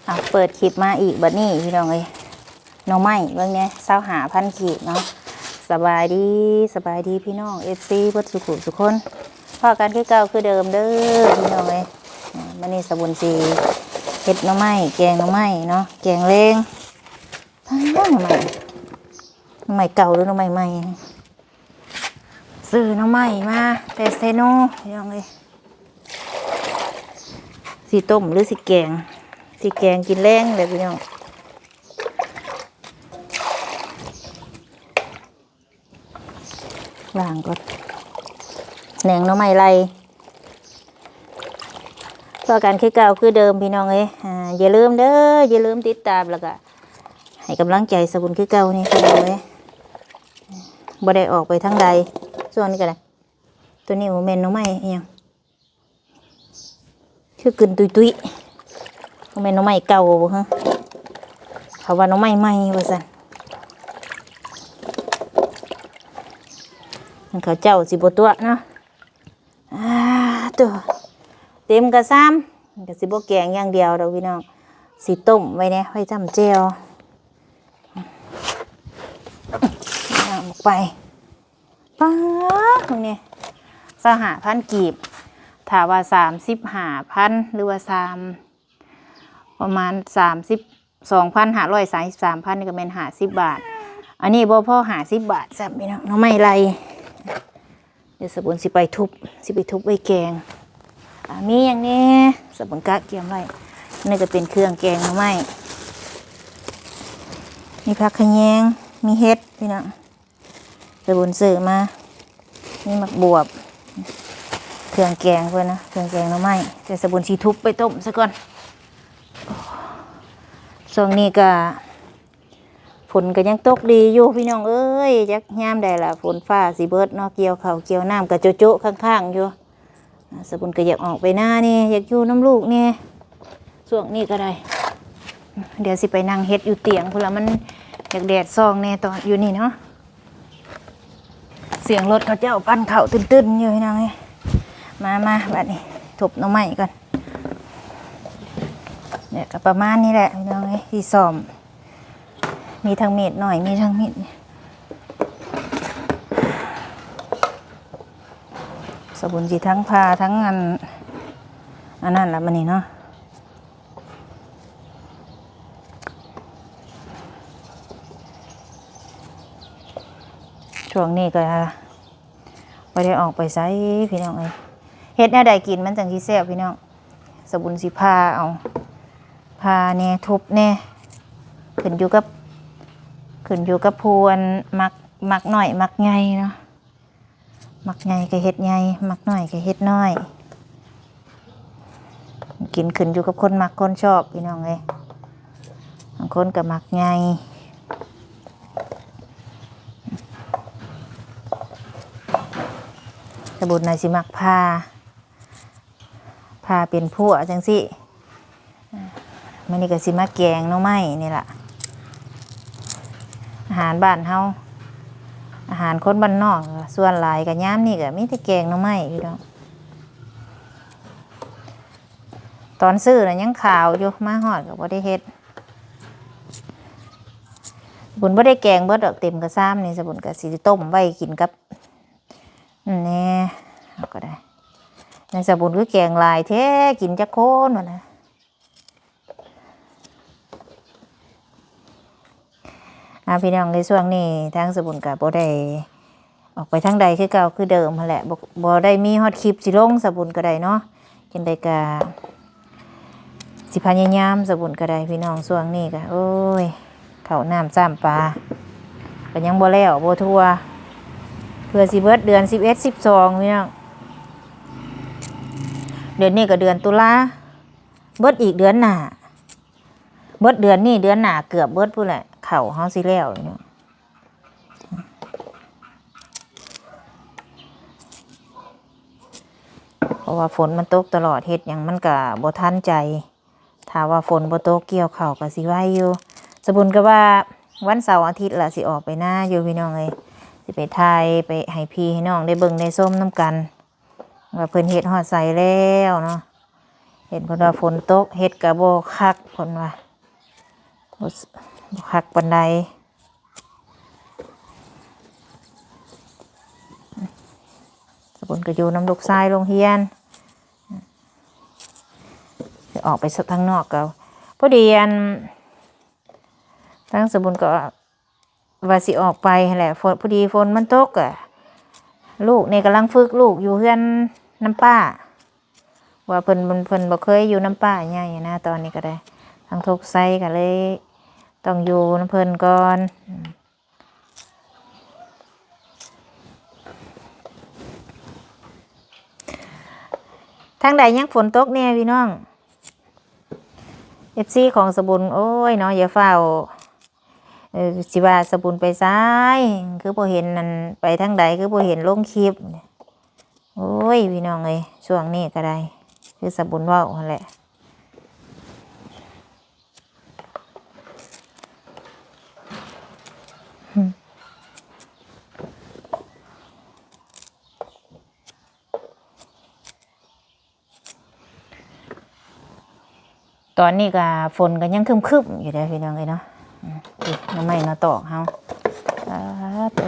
ອ່ະ ເປີດຄລິບມາອີກບັດນີ້ພີ່ນ້ອງເອີຍ ໜໍ່ໄມ້ເບິ່ງແດ່ ຊາວຫ້າພັນກີບເນາະ. ສະບາຍດີ ສະບາຍດີພີ່ນ້ອງເອັຟຊີເບິດສູ່ຜູ້ສູ່ຄົນ ພໍ້ກັນຄືເກົ່າຄືເດີມເດີພີ່ນ້ອງເອີຍ. ອ່າ ມື້ນີ້ສາບຸນຊິເຮັດໜໍ່ໄມ້ ແກງໜໍ່ໄມ້ເນາະ ແກງແລງ. ອ້າ ໜໍ່ໄມ້ ໜໍ່ໄມ້ເກົ່າຫຼືໜໍ່ໄມ້ໃໝ່? ຊື້ໜໍ່ໄມ້ມາແຕ່ເຊໂນພີ່ນ້ອງເອີຍ. ຊິຕົ້ມຫຼືຊິແກງ? ຊິແກງກິນແລງແຫຼະພີ່ນ້ອງ. ລ້າງກ່ອນ ແໜງໜໍ່ໄມ້ໄລ່. ພໍ້ກັນຄືເກົ່າຄືເດີມພີ່ນ້ອງເອີຍ. ອ່າ ຢ່າລືມເດີ ຢ່າລືມຕິດຕາມ ແລ້ວກະໃຫ້ກຳລັງໃຈສາບຸນຄືເກົ່ານີ້ພີ່ນ້ອງເອີຍ. ບໍ່ໄດ້ອອກໄປທາງໃດຊ່ວງນີ້ກະໄດ້. ໂຕນີ້ບໍ່ແມ່ນໜໍ່ໄມ້ອີ່ຫຍັງ ຄືກຶນຕຸຍໆ ບໍ່ແມ່ນໜໍ່ໄມ້ເກົ່າບໍ່ເຮີ? ເຂົາວ່າໜໍ່ໄມ້ໃໝ່ວ່າຊັ້ນ. ເຂົາເຈົ້າຊິບໍ່ຕົວະເນາະ. ອ່າ ໂຕ ເຕັມກະຊາມ ກະຊິບໍ່ແກງຢ່າງດຽວດອກພີ່ນ້ອງ ຊິຕົ້ມໄວ້ແດ່ ໄວ້ຈ້ຳແຈ່ວ. ນ້ຳອອກໄປ ປ້າດ ເບິ່ງນີ້ ຊາວຫ້າພັນກີບ ຖ້າວ່າສາມສິບຫ້າພັນ ຫຼືວ່າສາມ ປະມານສາມສິບ ສອງພັນຫ້າຮ້ອຍສາມສິບສາມພັນ ນີ້ກະແມ່ນຫ້າສິບບາດ. ອັນນີ້ບໍ່ພໍຫ້າສິບບາດຊ້ຳພີ່ນ້ອງ ໜໍ່ໄມ້ໄລ່. ດຽວສາບຸນຊິໄປທຸບ ຊິໄປທຸບໄວ້ແກງ. ອ່າ ມີຫຍັງແດ່ ສາບຸນກະກຽມໄວ້. ນີ້ກະເປັນເຄື່ອງແກງໜໍ່ໄມ້ ມີຜັກຂະແຍງ ມີເຫັດພີ່ນ້ອງ ສາບຸນຊື້ມາ ມີໝາກບວບ ເຄື່ອງແກງເພິ່ນນະ ເຄື່ອງແກງໜໍ່ໄມ້. ແຕ່ສາບຸນຊິທຸບໄປຕົ້ມຊະກ່ອນ. ຊ່ວງນີ້ກະ ຝົນກະຍັງຕົກດີຢູ່ພີ່ນ້ອງເອີຍ ຈັກຍາມໃດລະຝົນຟ້າຊິເບິດເນາະ. ກ່ຽວເຂົ້າກ່ຽວນ້ຳກະໂຈະໆຄ້າງໆຢູ່. ສາບຸນກະຢາກອອກໄປນາແດ່ ຢາກຢູ່ນຳລູກແດ່ ຊ່ວງນີ້ກະໄດ້. ດຽວຊິໄປນັ່ງເຮັດຢູ່ຕຽງພຸ້ນລະ ມັນຢາກແດດສ່ອງແດ່ຕອນຢູ່ນີ້ເນາະ. ສຽງລົດເຂົາເຈົ້າປັ່ນເຂົ້າຕຶ້ນໆຢູ່ພີ່ນ້ອງເອີຍ. ມາ ມາ ບາດນີ້ທຸບໜໍ່ໄມ້ກ່ອນ. ນີ້ກະປະມານນີ້ແຫຼະພີ່ນ້ອງເອີຍ ຊິສ້ອມ ມີທັງມີດໜ້ອຍ ມີທັງມີດ. ສາບຸນຊິທັງຜ່າທັງອັນ ອັນນັ້ນລະມື້ນີ້ເນາະ. ຊ່ວງນີ້ກະບໍ່ໄດ້ອອກໄປໃສພີ່ນ້ອງເອີຍ. ເຮັດແນວໃດກິນມັນຈັ່ງຊິແຊບພີ່ນ້ອງ. ສາບຸນຊິຜ່າເອົາ ຜ່າແດ່ ທຸບແດ່ ຂຶ້ນຢູ່ກັບ ຂຶ້ນຢູ່ກັບຜູ້ອັນມັກ ມັກໜ້ອຍມັກໃຫຍ່ເນາະ. ມັກໃຫຍ່ກະເຮັດໃຫຍ່ ມັກໜ້ອຍກະເຮັດໜ້ອຍ. ກິນຂຶ້ນຢູ່ກັບຄົນມັກຄົນຊອບພີ່ນ້ອງເອີຍ. ບາງຄົນກະມັກໃຫຍ່ ສາບຸນນະຊິມັກຜ່າ ຜ່າເປັນພົ່ວຈັ່ງຊີ້. ມື້ນີ້ກະຊິມາແກງໜໍ່ໄມ້ນີ້ລະ ອາຫານບ້ານເຮົາ ອາຫານຄົນບ້ານນອກ. ສ່ວນຫຼາຍກະຍາມນີ້ກະມີແຕ່ແກງໜໍ່ໄມ້ພີ່ນ້ອງ. ຕອນຊື້ນະຍັງຂາວຢູ່ ມາຮອດກະບໍ່ໄດ້ເຮັດ. ສາບຸນບໍ່ໄດ້ແກງເບິດດອກ ເຕັມກະຊາມນີ້ ສາບຸນກະຊິຕົ້ມໄວ້ກິນກັບ ແນ່ ເຮົາກະໄດ້. ໃນສາບຸນຄືແກງຫຼາຍແທ້ ກິນຈັກຄົນວະນະ. ອ່າ ພີ່ນ້ອງເອີຍ ຊ່ວງນີ້ທາງສາບຸນກະບໍ່ໄດ້ອອກໄປທາງໃດ ຄືເກົ່າຄືເດີມຫັ້ນແຫຼະ. ບໍ່ ບໍ່ໄດ້ມີຮອດຄລິບຊິລົງ ສາບຸນກະໄດ້ເນາະ. ຈັ່ງໃດກະຊິພະຍາຍາມ ສາບຸນກະໄດ້ພີ່ນ້ອງ. ຊ່ວງນີ້ກະ ໂອ້ຍ ເຂົ້ານ້ຳຊ້ຳປາກະຍັງບໍ່ແລ້ວບໍ່ທົ່ວ ເພື່ອຊິເບິດເດືອນສິບເອັດ ສິບສອງພີ່ນ້ອງ. ເດືອນນີ້ກະເດືອນຕຸລາ ເບິດອີກເດືອນໜ້າ ເບິດເດືອນນີ້ ເດືອນໜ້າເກືອບເບິດພຸ້ນແຫຼະ ເຂົ້າເຮົາຊິແລ້ວຢູ່ເນາະ. ເພາະວ່າຝົນມັນຕົກຕະຫຼອດ ເຮັດຫຍັງມັນກະບໍ່ທັນໃຈ. ຖ້າວ່າຝົນບໍ່ຕົກ ກ່ຽວເຂົ້າກະຊິໄວຢູ່. ສາບຸນກະວ່າວັນເສົາອາທິດລະຊິອອກໄປນາຢູ່ພີ່ນ້ອງເອີຍ. ຊິໄປຖ່າຍ ໄປໃຫ້ພີ່ໃຫ້ນ້ອງໄດ້ເບິ່ງໄດ້ຊົມນຳກັນ ວ່າເພິ່ນເຮັດຮອດໃສແລ້ວເນາະ. ເຫັນເພິ່ນວ່າຝົນຕົກ ເຮັດກໍບໍ່ຄັກ ເພິ່ນວ່າ ບໍ່ ບໍ່ຄັກປານໃດ. ສະບຸນກໍຢູ່ນຳລູກຊາຍໂຮງຮຽນ ຊິອອກໄປທາງນອກກໍ ພໍດີອັນ ທາງສະບຸນກໍວ່າຊິອອກໄປຫັ້ນແຫຼະ ຝົນ ພໍດີຝົນມັນຕົກ ກໍລູກນີ້ກຳລັງຝຶກລູກຢູ່ເຮືອນນຳປ້າ ວ່າເພິ່ນ ເພິ່ນບໍ່ເຄີຍຢູ່ນຳປ້າໃຫຍ່ນະ ຕອນນີ້ກໍໄດ້ ທາງທຸກໄຊກໍເລີຍຕ້ອງຢູ່ນຳເພິ່ນກ່ອນ. ທາງໃດຍັງຝົນຕົກແດ່ພີ່ນ້ອງ ເອັຟຊີຂອງສະບຸນ ໂອ້ຍເນາະ ຢ່າຟ້າວ ເອີ ຊິວ່າສະບຸນໄປໃສ ຄືບໍ່ເຫັນ ອັນ ໄປທາງໃດ ຄືບໍ່ເຫັນລົງຄລິບ. ໂອ້ຍ ພີ່ນ້ອງເອີຍ ຊ່ວງນີ້ກໍໄດ້ ຄືສະບຸນເວົ້າຫັ້ນແຫຼະ. ຕອນນີ້ກໍຝົນກໍຍັງຄຶ້ມໆຢູ່ເດ້ພີ່ນ້ອງເອີຍເນາະ. ອືມ ນີ້ໜໍ່ໄມ້ໜໍ່ຕອກເຮົາ ປາດໂທ້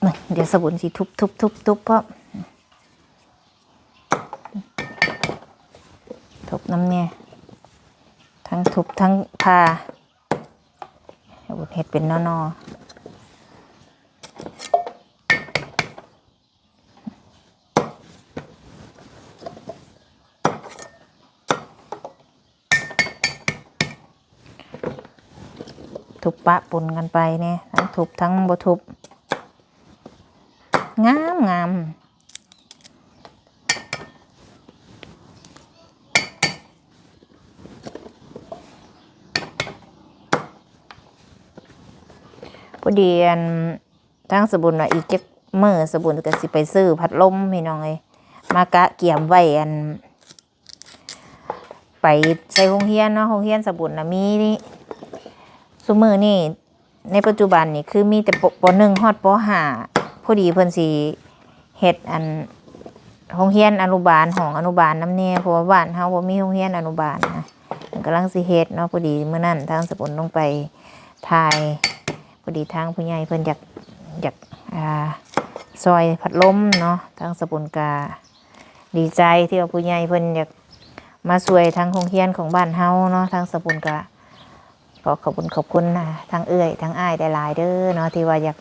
ມາ ດຽວສະບຸນຊິທຸບໆໆໆ ພ້ອມ ທຸບນຳແດ່ ທັງທຸບທັງຜ່າ ສະບຸນເຮັດເປັນໜໍ່ໆ. ທຸບປະປົນກັນໄປແດ່ ທັງທຸບທັງບໍ່ທຸບ ງາມໆ. ພໍດີ ອັນ ທາງສະບຸນວ່າອີກຈັກມື້ສະບຸນກໍຊິໄປຊື້ພັດລົມ ພີ່ນ້ອງເອີຍ ມາກະກຽມໄວ້ ອັນ ໄປໃສ່ໂຮງຮຽນເນາະ. ໂຮງຮຽນສະບຸນນະມີ ຊຸມື້ນີ້ ໃນປັດຈຸບັນນີ້ຄືມີແຕ່ ປໍໜຶ່ງຮອດປໍຫ້າ ພໍດີເພິ່ນຊິເຮັດ ອັນ ໂຮງຮຽນອະນຸບານ ຫ້ອງອະນຸບານນຳແດ່ ເພາະວ່າບ້ານເຮົາບໍ່ມີໂຮງຮຽນອະນຸບານນະ ເພິ່ນກຳລັງຊິເຮັດເນາະ. ພໍດີມື້ນັ້ນທາງສະບຸນລົງໄປຖ່າຍ ພໍດີທາງຜູ້ໃຫຍ່ເພິ່ນຢາກ ຢາກ ອ່າ ຊ່ອຍພັດລົມເນາະ. ທາງສະບຸນກະດີໃຈທີ່ວ່າຜູ້ໃຫຍ່ເພິ່ນຢາກມາຊ່ວຍທາງໂຮງຮຽນຂອງບ້ານເຮົາເນາະ. ທາງສະບຸນກະ ຂໍຂອບຄຸນຂອບຄຸນ ອ່າ ທັງເອື້ອຍທັງອ້າຍຫຼາຍໆເດີເນາະ ທີ່ວ່າຢາກ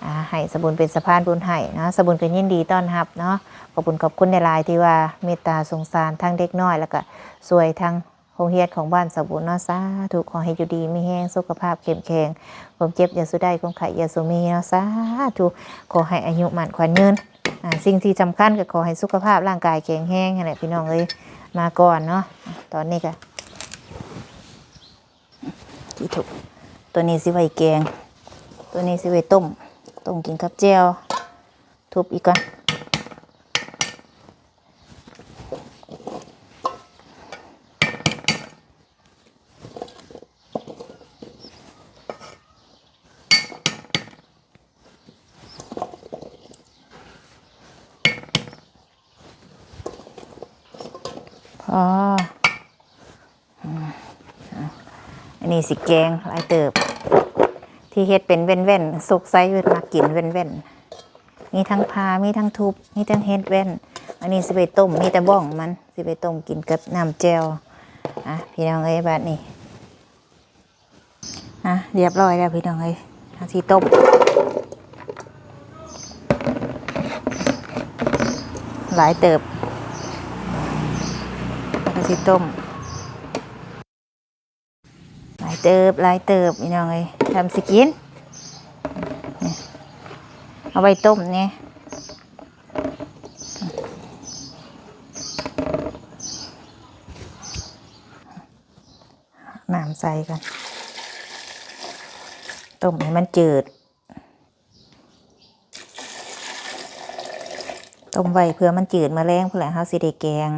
ອ່າ ໃຫ້ສະບຸນເປັນສະພານບຸນໃຫ້ເນາະ. ສະບຸນກໍຍິນດີຕ້ອນຮັບເນາະ. ຂອບຄຸນຂອບຄຸນຫຼາຍໆທີ່ວ່າເມດຕາສົງສານທັງເດັກນ້ອຍ ແລ້ວກໍຊ່ວຍທາງໂຮງຮຽນຂອງບ້ານສະບຸນເນາະ. ສາທຸ ຂໍໃຫ້ຢູ່ດີມີແຮງ ສຸຂະພາບເຂັ້ມແຂງ ຄວາມເຈັບຢ່າສູ່ໄດ້ ຄວາມໄຂ້ຢ່າສູ່ມີເນາະ. ສາທຸ ຂໍໃຫ້ອາຍຸໝັ້ນຂວັນຍືນ. ອ່າ ສິ່ງທີ່ສຳຄັນກໍຂໍໃຫ້ສຸຂະພາບຮ່າງກາຍແຂງແຮງຫັ້ນແຫຼະ ພີ່ນ້ອງເອີຍ. ມາກ່ອນເນາະ ຕອນນີ້ກໍ ທີ່ທຸບ ຕົວນີ້ຊິໄວ້ແກງ ຕົວນີ້ຊິໄວ້ຕົ້ມ ຕົ້ມກິນກັບແຈ່ວ. ທຸບອີກກ່ອນ. ພໍ ອືມ ອັນນີ້ຊິແກງຫຼາຍເຕີບ ທີ່ເຮັດເປັນແວ່ນໆ ສຸກໃສ່ເພິ່ນມັກກິນແວ່ນໆ ມີທັງຜ່າ ມີທັງທຸບ ມີທັງເຮັດແວ່ນ. ອັນນີ້ຊິໄປຕົ້ມ ມີແຕ່ບ້ອງມັນ ຊິໄປຕົ້ມກິນກັບນ້ຳແຈ່ວ. ອ່ະ ພີ່ນ້ອງເອີຍ ບາດນີ້ ອ່ະ ຮຽບຮ້ອຍແລ້ວພີ່ນ້ອງເອີຍ ເຮົາຊິຕົ້ມ ຫຼາຍເຕີບ ເຮົາກໍຊິຕົ້ມ ຫຼາຍເຕີບ ຫຼາຍເຕີບ ພີ່ນ້ອງເອີຍ ທຳຊິກິນ ນີ້ ເອົາໄວ້ຕົ້ມແດ່. ນ້ຳໃສ່ກ່ອນ ຕົ້ມໃຫ້ມັນຈືດ ຕົ້ມໄວ້ເພື່ອມັນຈືດ ມື້ແລງພຸ້ນແຫຼະເຮົາຊິໄດ້ແກງ.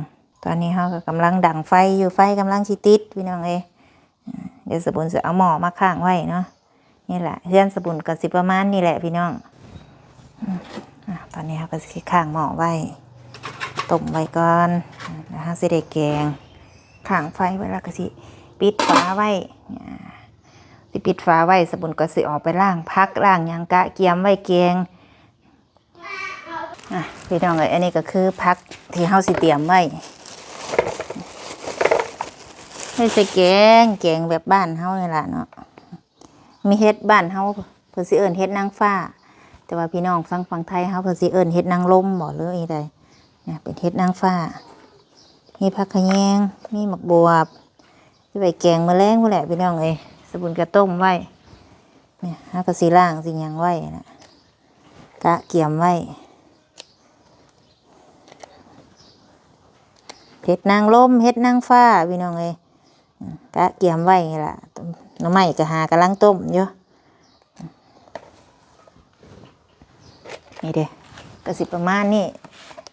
ຕອນນີ້ເຮົາກໍກຳລັງດັງໄຟຢູ່ ໄຟກຳລັງຊິຕິດ ພີ່ນ້ອງເອີຍ. ດຽວສະບຸນຊິເອົາໝໍ້ມາຄ້າງໄວ້ເນາະ. ນີ້ແຫຼະ ເຮືອນສະບຸນກໍຊິປະມານນີ້ແຫຼະພີ່ນ້ອງ. ອາ ຕອນນີ້ເຮົາກໍຊິຄ້າງໝໍ້ໄວ້ ຕົ້ມໄວ້ກ່ອນ ແລ້ວເຮົາຊິໄດ້ແກງ. ຄ້າງໄຟໄວ້ ແລ້ວກໍຊິປິດຝາໄວ້ ອາ ຊິປິດຝາໄວ້. ສະບຸນກໍຊິອອກໄປລ້າງຜັກລ້າງຫຍັງ ກະກຽມໄວ້ແກງ. ອ່ະ ພີ່ນ້ອງເອີຍ ອັນນີ້ກໍຄືຜັກທີ່ເຮົາຊິຕຽມໄວ້ ໄວ້ໃສ່ແກງ ແກງແບບບ້ານເຮົານີ້ລະເນາະ. ມີເຫັດ ບ້ານເຮົາເພິ່ນຊິເອີ້ນເຫັດນາງຟ້າ ແຕ່ວ່າພີ່ນ້ອງທາງຝັ່ງໄທເຮົາເພິ່ນຊິເອີ້ນເຫັດນາງລົມບໍ ຫຼືອີໃດ. ນີ້ເປັນເຫັດນາງຟ້າ ມີຜັກຂະແຍງ ມີໝາກບວບ ຊິໄວ້ແກງມື້ແລງພຸ້ນແຫຼະ ພີ່ນ້ອງເອີຍ. ສະບຸນກໍຕົ້ມໄວ້ ນີ້ເຮົາກໍຊິລ້າງຊິຫຍັງໄວ້ນະ ກະກຽມໄວ້. ເຫັດນາງລົມ ເຫັດນາງຟ້າ ພີ່ນ້ອງເອີຍ ກະກຽມໄວ້ນີ້ລະ. ໜໍ່ໄມ້ກໍຫາກຳລັງຕົ້ມຢູ່ ນີ້ເດ້ ກໍຊິປະມານນີ້.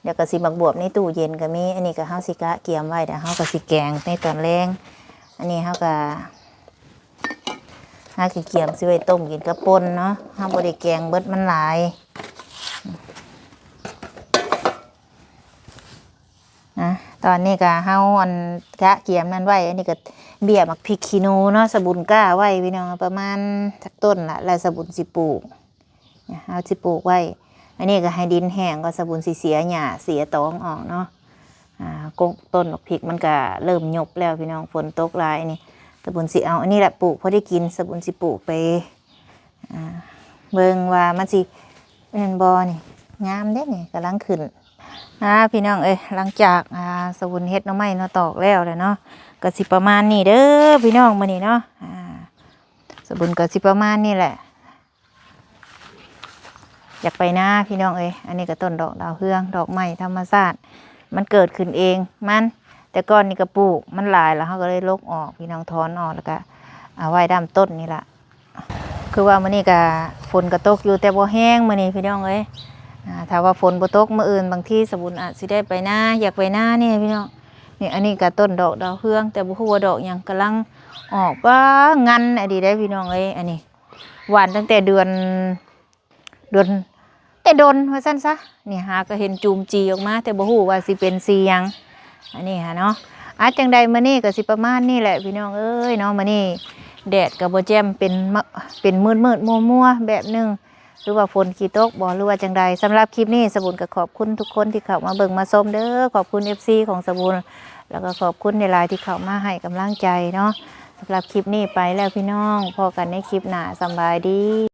ແລ້ວກໍຊິ ໝາກບວບໃນຕູ້ເຢັນກໍມີ. ອັນນີ້ກໍເຮົາຊິກະກຽມໄວ້ ແລ້ວເຮົາກໍຊິແກງໃນຕອນແລງ. ອັນນີ້ເຮົາກໍ ເຮົາກະກຽມຊິໄວ້ຕົ້ມກິນກັບປົ່ນເນາະ ເຮົາບໍ່ໄດ້ແກງເບິດ ມັນຫຼາຍ. ນະ ຕອນນີ້ກະເຮົາອັນກະກຽມນັ້ນໄວ້. ອັນນີ້ກະເບ້ຍໝາກພິກຂີ້ໜູເນາະ ສະບຸນກ້າໄວ້ ພີ່ນ້ອງ ປະມານຈັກຕົ້ນລະ ແລ້ວສະບຸນຊິປູກ ເຮົາຊິປູກໄວ້. ອັນນີ້ກະໃຫ້ດິນແຫ້ງກ່ອນ ສະບຸນຊິເສຍຫຍ້າເສຍຕອງອອກເນາະ. ອ່າ ກົກຕົ້ນໝາກພິກມັນກະເລີ່ມຍົບແລ້ວ ພີ່ນ້ອງ ຝົນຕົກຫຼາຍນີ້. ສະບຸນຊິເອົາອັນນີ້ລະປູກພໍໄດ້ກິນ ສະບຸນຊິປູກໄປ ອ່າ ເບິ່ງວ່າມັນຊິແມ່ນບໍ່ນີ້. ງາມເດ້ນີ້ ກຳລັງຂຶ້ນ. ອ່າ ພີ່ນ້ອງເອີຍ ຫຼັງຈາກ ອ່າ ສະບຸນເຮັດໜໍ່ໄມ້ໜໍ່ຕອກແລ້ວແຫຼະເນາະ ກໍຊິປະມານນີ້ເດີພີ່ນ້ອງ ມື້ນີ້ເນາະ. ອ່າ ສະບຸນກໍຊິປະມານນີ້ແຫຼະ ຢາກໄປນາພີ່ນ້ອງເອີຍ. ອັນນີ້ກໍຕົ້ນດອກດາວເຮືອງ ດອກໄມ້ທຳມະຊາດ ມັນເກີດຂຶ້ນເອງມັນ. ແຕ່ກ່ອນນີ້ກໍປູກ ມັນຫຼາຍແລ້ວ ເຮົາກໍເລີຍລົກອອກ ພີ່ນ້ອງ ຖອນອອກ ແລ້ວກໍເອົາໄວ້ດຳຕົ້ນນີ້ລະ. ຄືວ່າມື້ນີ້ກະຝົນກະຕົກຢູ່ ແຕ່ບໍ່ແຮງມື້ນີ້ພີ່ນ້ອງເອີຍ. ອ່າ ຖ້າວ່າຝົນບໍ່ຕົກມື້ອື່ນ ບາງທີສະບຸນອາດຊິໄດ້ໄປນາ ຢາກໄປນາແດ່ພີ່ນ້ອງ. ນີ້ ອັນນີ້ກະຕົ້ນດອກດາວເຮືອງ ແຕ່ບໍ່ຮູ້ວ່າດອກຫຍັງ ກຳລັງອອກ. ປ້າ ງັນອີ່ຫຼີເດ້ພີ່ນ້ອງເອີຍ. ອັນນີ້ຫວ່ານຕັ້ງແຕ່ເດືອນ ດົນ ແຕ່ດົນວ່າຊັ້ນຊະ. ນີ້ຫາກໍເຫັນຈູມຈີອອກມາ ແຕ່ບໍ່ຮູ້ວ່າຊິເປັນສີຫຍັງ. ອັນນີ້ຫາເນາະ ອາ ຈັ່ງໃດມື້ນີ້ກໍຊິປະມານນີ້ແຫຼະພີ່ນ້ອງເອີຍເນາະ. ມື້ນີ້ແດດກໍບໍ່ແຈ່ມ ເປັນ ເປັນມືດໆມົວໆແບບໜຶ່ງ ຫຼືວ່າຝົນຂີ້ຕົກບໍ ຫຼືວ່າຈັ່ງໃດ. ສຳລັບຄລິບນີ້ ສະບຸນກໍຂອບຄຸນທຸກຄົນທີ່ເຂົ້າມາເບິ່ງມາຊົມເດີ ຂອບຄຸນເອັຟຊີຂອງສະບຸນ ແລ້ວກໍຂອບຄຸນຫຼາຍໆທີ່ເຂົ້າມາໃຫ້ກຳລັງໃຈເນາະ. ສຳລັບຄລິບນີ້ໄປແລ້ວພີ່ນ້ອງ ພໍ້ກັນໃນຄລິບໜ້າ ສຳບາຍດີ.